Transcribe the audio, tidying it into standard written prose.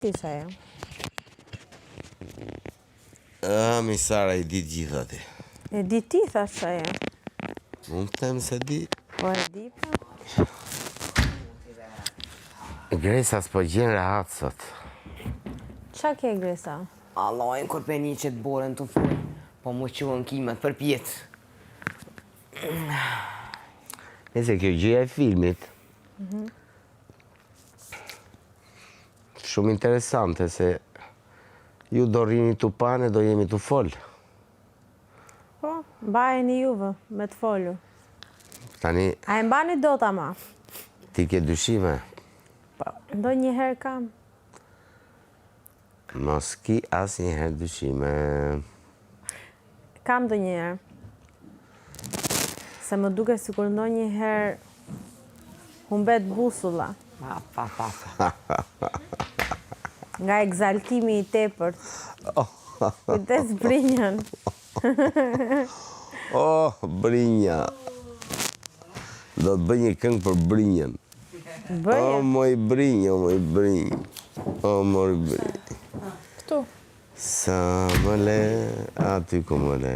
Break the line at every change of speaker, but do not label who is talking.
Ti ça je?
A, mi Sara i di të gjitha ti.
E di ti, thash ça je.
Unë të them se di.
Po e di, po.
Gresa s'po gjen rehat sot.
Ça ke, Gresa?
Allajnë kur pe ni qët borën tu fol, po mu quhen kimet për pjetë.
Nëse kjo gjëja e filmit, mm -hmm. Shumë interesante se ju do rrini tu pa ne do jemi tu fol.
Po, mbajeni juve me të folur.
Tani
A e mbani dot ama?
Ti ke dyshime?
Po, ndonjëherë kam.
Mos ki asnjëherë dyshime.
Kam ndonjëherë. Se më duket sikur ndonjëherë humbet busulla.
Pa, pa, pa, pa.
Nga ekzaltimi i tepërt. Kujdes brinjën.
Oh, brinja. Do të bëj një këngë për brinjën.
Bëje.
O moj brinjë, o moj brinjë. O moj brinjë.
Këtu.
Sa më le, aty ku më le.